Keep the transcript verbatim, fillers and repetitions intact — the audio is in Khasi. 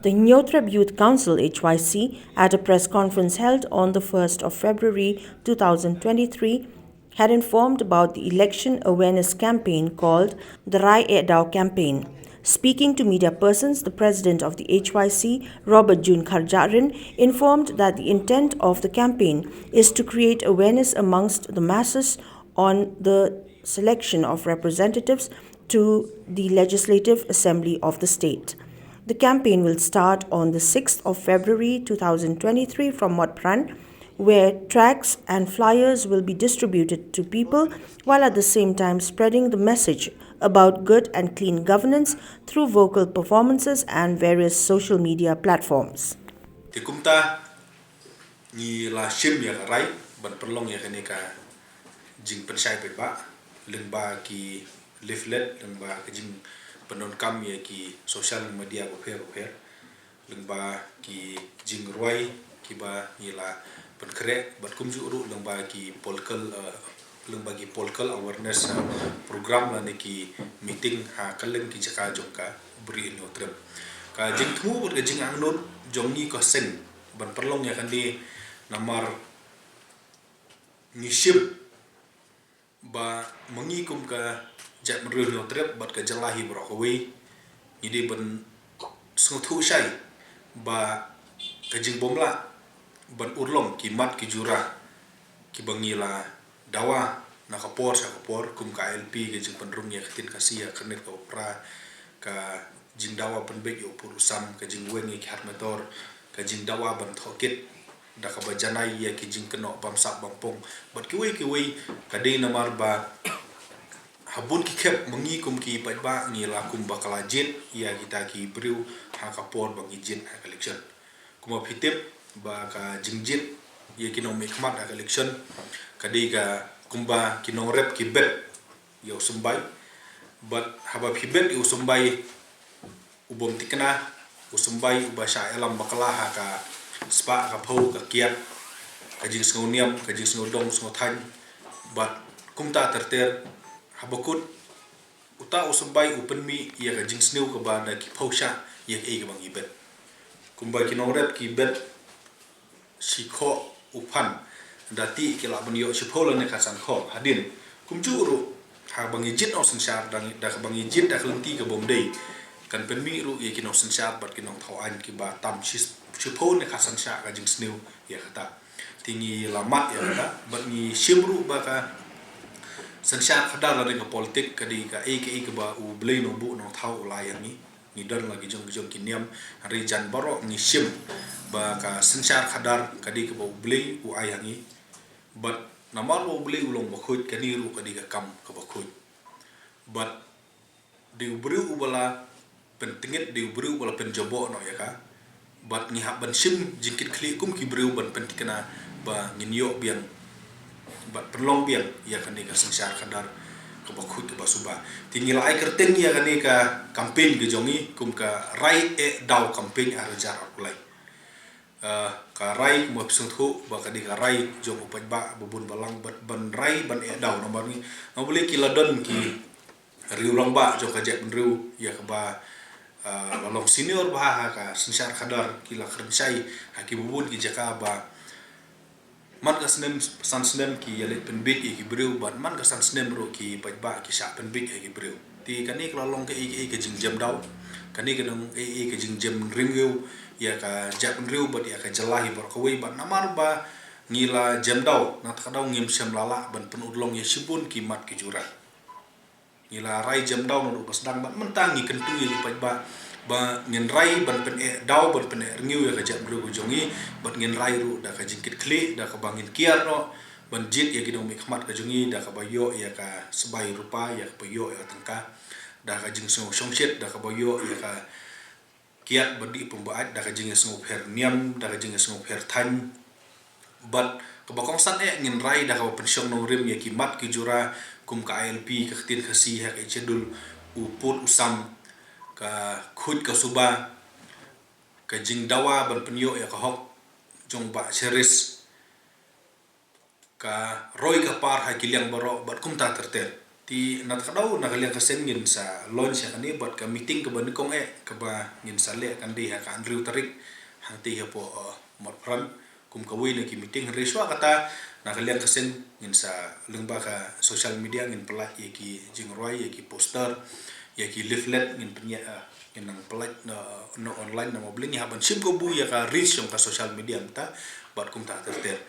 The Hynñiewtrep Youth Council, H Y C, at a press conference held on the first of February two thousand twenty-three, had informed about the election awareness campaign called the Rai Eh Daw campaign. Speaking to media persons, the president of the H Y C, Robert June Kharjahrin, informed that the intent of the campaign is to create awareness amongst the masses on the selection of representatives to the Legislative Assembly of the state. The campaign will start on the sixth of February two thousand twenty-three from Motphran, where tracts and flyers will be distributed to people, while at the same time spreading the message about good and clean governance through vocal performances and various social media platforms. Te kumta ngi la shim ïa ka rai ban pynlong ïa kane ka jingpynshai paidbah lyngba ki leaflet, lyngba ka jingpyndonkam ïa ki social media bapher bapher, lyngba ki jingrwai kiba ngi la pynkhreh, bad kumjuh ruh lyngba ki political, eh, lyngba ki political awareness, eh, program lane ki meeting ha kylleng ki jaka jong ka Ri Hynñiewtrep. Ka jingthmu bad ka jingangnud jong ngi ka seng ban pynlong ïa kane namar ngi shim ba ma ngi kum ka jaitbynriew Hynñiewtrep bad ka jylla hi baroh kawei, ngi dei ban sngewthuh shai ba ka jingbymlah ban urlong ki mat ki jura kiba ngi la dawa na ka por sha ka por, kum ka I L P, ka jingpynrung ïa ka ktien Khasi ha ka khyrnit kaba phra, ka jingdawa pynbeit ïa u pud u sam, ka jingweng ïa ki hat metor, ka jingdawa ban thoh kit da kaba janai ïa ki jingkynnoh bamsap bampong bad kiwei kiwei. Ka dei namar ba ha bun ki khep ma ngi kum ki paidbah ngi la kum ba ka la jied ïa kita ki briew ha ka por ba ngi jied ha ka election. Kumba phi tip ba ka jingjied ïa ki nongmihkhmat ha ka election ka dei ka kumba ki nongrep ki bet ïa u symbai. Bad haba phi bet ïa u symbai u bym thikna, u symbai uba shah ïalam bakla ha ka spah ka phew ka kiad, ka jingsngewniam, ka jingsngewdong sngewthaiñ, bad kumta ter ter, haba kut uta u symbai u pynmih ïa ka jingsniew kaba da ki phew shah ïa kaei kaba ngi bet. Kumba ki nongrep ki bet shi khoh u phan, da te ki lah ban ïoh shiphew lane khatsan khoh. Hadien kumjuh ruh haba ngi jied nongsynshar, da ngi, da kaba ngi jied da ka lynti ka bym dei, kan pynmih ruh ïa ki nongsynshar bad ki nongthaw aiñ kiba tam shi, shiphew ne khatsan shah ka jingsniew ïa kata. Te ngi la mad ïa kata bad ngi shim ruh ba ka synshar khadar lane ka politik ka dei kaei kaei kaba U Blei Nongbuh Nongthaw u la ai ha ngi. Ngi don la ki jong ki jong ki niam, hynrei jan baroh ngi shim ba ka synshar khadar ka dei kaba U Blei u ai ha ngi. Bad namar ba U Blei u long bakhuid, kane ruh ka dei ka kam kaba khuid. Bad dei u briew uba la pyntngit, dei u briew uba la pynjaboh noh ïa ka. Bad ngi hap ban shim jingkitkhlieh kum ki briew ban pynthikna ba ngin ïoh biang bad pynlong biang ïa kane ka synshar khadar kaba khuid kaba suba. Te ngi la ai kyrteng ïa kane ka campaign ka jong ngi kum ka Rai Eh Daw campaign ar hajar arphew lai. Eh, ka rai kumba phi sngewthuh ba ka dei ka rai jong u paidbah ba bun balang, bad ban rai ban eh daw namar ngi, namar balei ki la don ki riew rangbah jong ka jaitbynriew ïa kaba, ah, la long senior bha ha ka synshar khadar, ki la kren shai ha kiba bun ki jaka ba man ka snem, san snem ki ïaleit pynbiej ïa ki briew, bad man ka san snem ruh ki paidbah ki shah pynbiej ïa ki briew. Te kane ka la long kaei kaei ka jingjem daw, kane ka long kaei kaei ka jingjem rngiew ïa ka jaitbynriew bad ïa ka jylla hi baroh kawei, bad namar ba ngi la jem daw, na kata ka daw ngim shym la lah ban pynurlong ïa shibun ki mat ki jura. Ngi la rai jem daw naduh ba sdang, bad mynta ngi kyntu ïa ki paidbah ba ngin rai ban pyneh daw, ban pyneh rngiew ïa ka jaitbynriew ka jong ngi, bad ngin rai ruh da ka jingkitkhlieh, da kaba ngin kiar noh ban jied ïa ki nongmihkhmat ka jong ngi, da kaba ïoh ïa ka sbai rupa, ïa kaba ïoh ïa ka tyngka, da ka jingsngewshongshit, da kaba ïoh ïa ka kiad ba dih pynbeit, da ka jingïasngewpher niam, da ka jingïasngewpher thaiñ. Bad kaba kongsan eh, ngin rai da kaba pynshong nongrim ïa ki mat ki jura kum ka I L P, ka ktien Khasi ha ka Eighth Schedule, u pud u sam, ka khuid ka suba, ka jingdawa ban pynïoh ïa ka hok jong Bah Cheris, ka roi ka par ha ki liang baroh, bad kumta ter ter. Te na kata ka daw na ka liang ka seng ngin sa launch ïa kane bad ka meeting kaba nyngkong eh kaba ngin sa leh kan dei ha ka hynriew tarik hangtei hapoh, uh, Motphran. Kum kawei na ki meeting, hynrei shuwa kata na ka liang ka seng ngin sa lyngba ka social media ngin pynlait ïa ki jingrwai, ïa ki poster, ïa ki leaflet ngin pynïa, uh, ngin nang pynlait na, na online na mableng ïa ban shim kabu ïa ka reach jong ka social media mynta bad kumta ter ter.